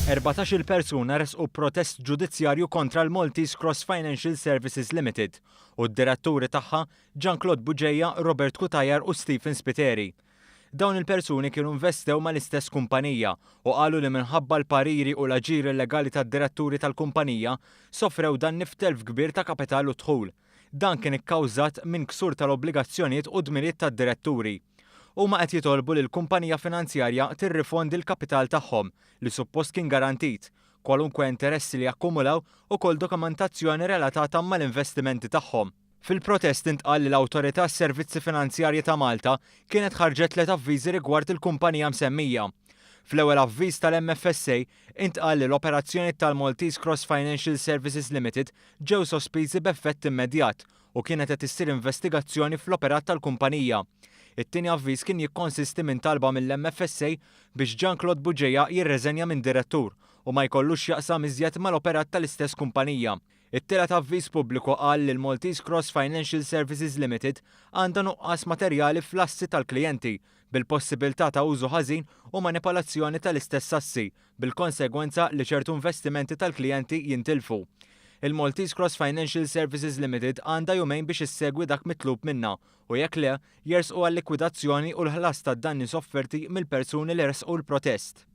14-il persuna ressqu protest ġudizzjarju kontra l-Maltese Cross Financial Services Limited u d-diretturi tagħha Jean Claude Bugeja, Robert Cutajar u Stephen Spiteri. Dawn il-persuni kienu investew mal-istess kumpanija u qalu li minħabba l-pariri u l-aġir illegali tad-diretturi tal-kumpanija sofrew danni f'telf kbir ta' kapital u dħul. Dan kien ikkawżat minn ksur tal-obbligazzjonijiet u dmirijiet tad-diretturi. Huma qed jitolbu li l-kumpanija finanzjarja tirrifondi l-kapital tagħhom, li suppost kien garantit, kwalunkwe interessi li akkumulaw u kull dokumentazzjoni relatata mal-investimenti tagħhom. Fil-protest intqal li l-Awtorità għas-Servizzi Finanzjarji ta' Malta kienet ħarġet tliet avviżi rigward il-kumpanija msemmija. Fl-ewwel avviż tal-MFSA intqal li l-operazzjonijiet tal-Maltese Cross Financial Services Limited ġew sospiżi b'effett immedjat u kienet qed issir investigazzjoni fl-operat tal-kumpanija. It-tieni avviż kien jikkonsisti minn talba mill-MFSA biex Jean Claude Bugeja jirreżenja minn direttur u ma jkollux x'jaqsam iżjed mal-operat tal-istess kumpanija. It-tielet avviż pubbliku qal li l-Maltese Cross Financial Services Limited għandha nuqqas materjali fl-assi tal-klijenti bil-possibilità ta' użu ħażin u manipolazzjoni tal-istess assi bil-konsegwenza li ċertu investimenti tal-klijenti jintilfu. Il-Maltese Cross Financial Services Limited għandha jumejn biex issegwi dak mitlub minnha u jekk le, jersqu għal-likwidazzjoni u l-ħlas tad-danni sofferti mill-persuni li ressqu l-protest.